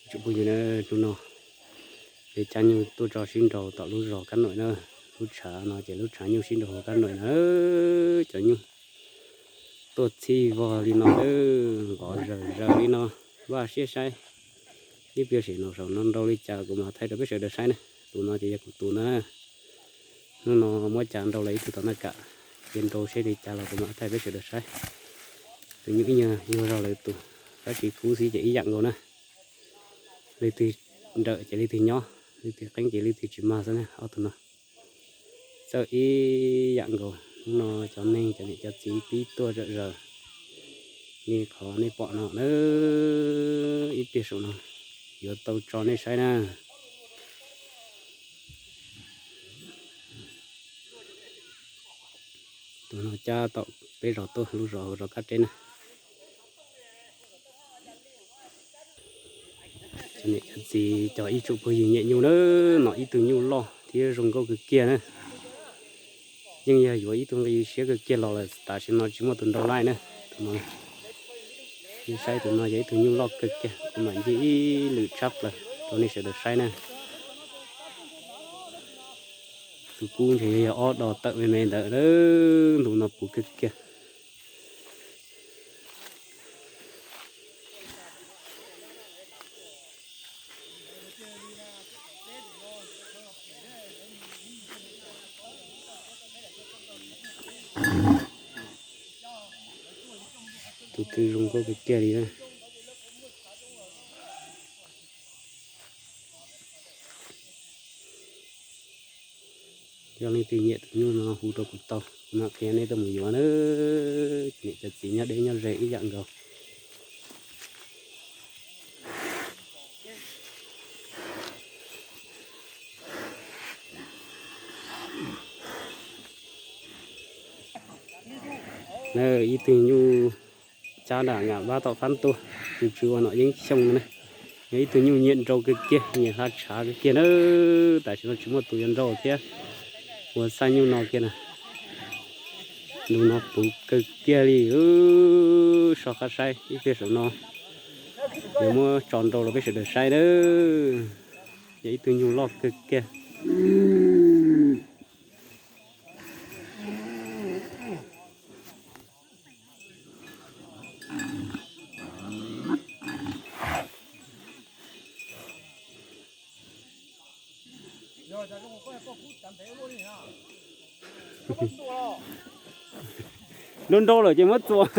Tsoom phooj ywg na, hnub no peb cab nyuj tuaj tso sib nraus tom lub zos Kab Nuam na. Lub tshav no ces lub tshav nyuj sib nraus hauv Kab Nuam na. Cov nyuj tuaj txhij vog li no, vov zaws zaws li no, vaj siab saib. Ib pliag sim no saum no nrau li cas kuv mam thaij rau peb sawv daws saib na. Tus no ces yog kuv tus na. Hnub no muab cas nrau lawm ib tug tom na kam, ces nrau seb li cas los kuv mam thaij peb sawv daws saib. Tus nyuj ib nyuag yuag zog lawm tus, tab sis kub xwb ces ib yam nkaus na. Leej twg nrawm ces leej twg nyob, leej twg qeeb ces leej twg tsis mag xwb na. Ob tug no txawj ib yam nkaus. Hnub no cov neeg cov niam cov txiv pib tuaj zom zaws li qhov nej pom no na. Ib pliag saum no yuav tau tso nej saib na. Tus no cab tom peb zos tuaj, lub zos hauv zos Kab Reb na. Cov niam cov txiv cov ib tsoom phooj ywg nyiam nyuj na, no ib tug nyuj loj thiab zoo nkauj kawg kiag na. Yeej yog yuav ib tug nqi siab kawg kiag los lawm, tam sim no tsis muaj tus nrau laij na. Tus no, nej saib tus no yog ib tug nyuj loj kawg kiag, kuv mam nce ib lwm tshab plaws rau nej sawv daws saib na. Tus kub ntshe yog ob dos tawm me me ntawd, ntu no puv kawg kiag. Tus twg zoo nkauj kawg kiag li na. Yog leej twg nyiam tus nyuj no hu rau kuv tau, kuv mam qhia nej tuaj mus yuav na. Niam cov txiv nyob deb nyob ze ib yam nkaus. Na, ib tug nyuj cab nram Ngam Vab tom Fab Tuaj, tus tswv ua Nom Yeeb Xyooj na. Yog ib tug nyuj nyiam nrau kawg kiag, nyiam hla tshav kawg kiag na. Tam sim no tsis muaj tus yuav nrau thiab, ua xaj nyuj no kiag na. Ntu no puv kawg kiag li, so qab saib ib pliag saum no yuav muab tso nrau rau peb sawv daws saib na. Yog ib tug nyuj loj kawg kiag. Nrau nrau lawm ces muab txuas.